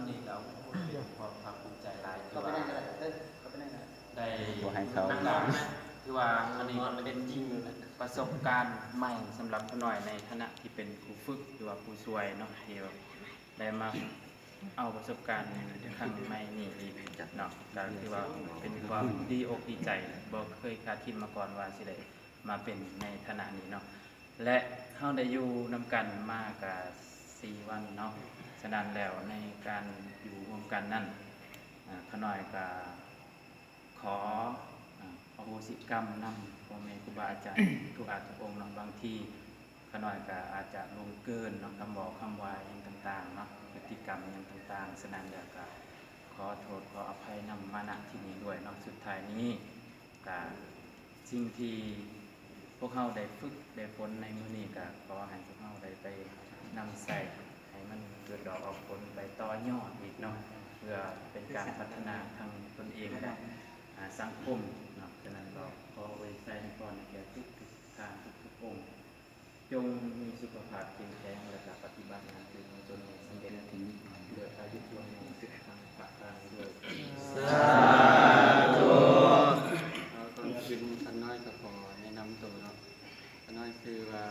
ນີ້ກໍເປັນຄວາມພາກພູມໃຈຫຼາຍ ຖືວ່າໄດ້ ບໍ່ໃຫ້ເຂົາ ຄືວ່າອັນນີ້ກໍເປັນປະສົບການໃໝ່ສຳລັບຂະນ້ອຍໃນຖານະທີ່ເປັນຄູຝຶກ ຫຼືວ່າຄູຊ່ວຍເນາະ ທີ່ວ່າໄດ້ມາເອົາປະສົບການຄັ້ງໃໝ່ນີ້ອີກເນາະ ກໍຖືວ່າເປັນຄວາມດີອົກດີໃຈ ບໍ່ເຄີຍຄາດຄິດມາກ່ອນວ່າຊິໄດ້ ມາເປັນໃນຖານະນີ້ເນາະ ແລະ ເຮົາໄດ້ຢູ່ນຳກັນມາກະສີ່ວັນເນາະ ສະນັ້ນແລ້ວໃນການຢູ່ຮ່ວມກັນນັ້ນ ອາ ຂະນ້ອຍກະຂໍ ອາ ອະໂຫສິກຳນຳພໍ່ແມ່ຄູບາອາຈານທຸກອາດທຸກອົງເນາະ ບາງທີຂະນ້ອຍກະອາດຈະລ່ວງເກີນເນາະ ຄຳເວົ້າຄຳວ່າຫຍັງຕ່າງໆເນາະ ພຶດຕິກຳຫຍັງຕ່າງໆ ສະນັ້ນແລ້ວກະຂໍໂທດຂໍອະໄພນຳມາ ນະ ທີ່ນີ້ດ້ວຍເນາະ ສຸດທ້າຍນີ້ ກະສິ່ງທີ່ພວກເຮົາໄດ້ຝຶກໄດ້ຝົນໃນມື້ນີ້ ກະຂໍໃຫ້ພວກເຮົາໄດ້ໄປນຳໃຊ້ໃຫ້ມັນເກີດດອກອອກຜົນໄປຕໍ່ຍອດອີກເນາະ ເພື່ອເປັນການພັດທະນາທັງຕົນເອງ ແລະ ອາ ສັງຄົມເນາະ ສະນັ້ນກໍຂໍອວຍໄຊໃຫ້ພອນແກ່ທຸກໆທ່ານທຸກໆອົງ ຈົ່ງມີສຸຂະພາບເຂັ້ມແຂງ ແລະ ກະປະຕິບັດງານຖືກຂອງຕົນໃຫ້ສຳເລັດ ດ້ວຍອາຍຸ ສຸຂະພາບ ສາທຸ ເອົາ ກ່ອນອື່ນຂ້ານ້ອຍກໍຂໍແນະນຳໂຕເນາະ ຂ້ານ້ອຍຊື່ວ່າ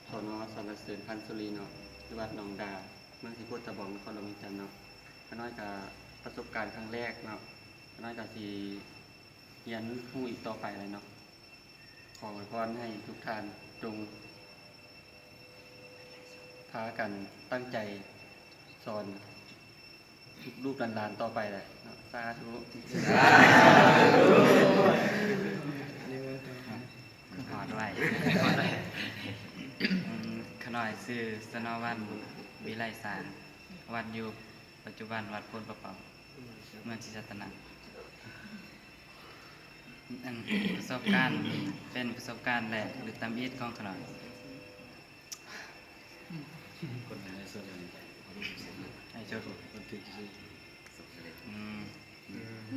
ສນ ສັນລະເສີນ ພັນສຸລີເນາະ ຢູ່ວັດໜອງດາ ເມືອງສີໂຄດຕະບອງ ນະຄອນຫຼວງວຽງຈັນເນາະ ຂ້ານ້ອຍກໍປະສົບການຄັ້ງແລກເນາະ ຂ້ານ້ອຍກໍຊິຮຽນຮູ້ອີກຕໍ່ໄປແຫຼະເນາະ ຂໍອວຍພອນໃຫ້ທຸກທ່ານຈົ່ງ ພາກັນຕັ້ງໃຈສອນລູກໆຫຼານໆຕໍ່ໄປແຫຼະເນາະ ສາທຸ ຮອດໄວ ຮອດໄວ ອືມ ຂ້ານ້ອຍຊື່ ສະໜໍວັນ ວິໄລສານ ວັດຢູ່ປັດຈຸບັນວັດໂພນປະເປົາ ເມືອງສີສັດຕະນາກ ອັນ ປະສົບການ ເປັນປະສົບການແລກ ຫຼື ຕຳອິດຂອງຂ້ານ້ອຍ ໃຫ້ຈົດ ອືມ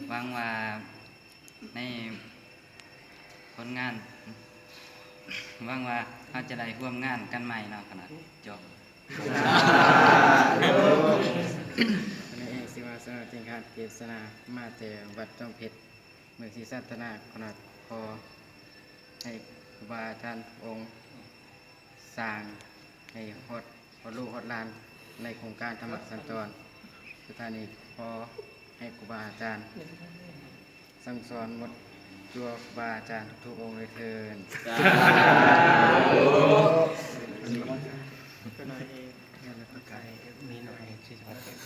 ຫວັງວ່າໃນຜົນງານ ຫວັງວ່າເຮົາຈະໄດ້ຮ່ວມງານກັນໃໝ່ເນາະ ຂະນ້ອຍ ຈົບ. ຂ້ານ້ອຍຊື່ວ່າ ສະໜໍ ຈິງຄາດ ເກດສະນາ ມາແຕ່ວັດຈອມເພັດ ເມືອງສີສັດຕະນາກ ຂໍໃຫ້ຄູບາອາຈານອົງສ້າງໃຫ້ຮອດ ຮອດລູກຮອດຫຼານ ໃນໂຄງການທຳມະສັນຈອນ ສະຖານີ ຂໍໃຫ້ຄູບາອາຈານສັ່ງສອນມົດຕົວຄູບາອາຈານທຸກໆອົງເລີຍເທີ້ນ. ສາທຸ. ກໍໜ້ອຍເອງ ແມ່ນແລ້ວກໍໄກ່ ມີໜ້ອຍເອງທີ່ຈະມາເກັບ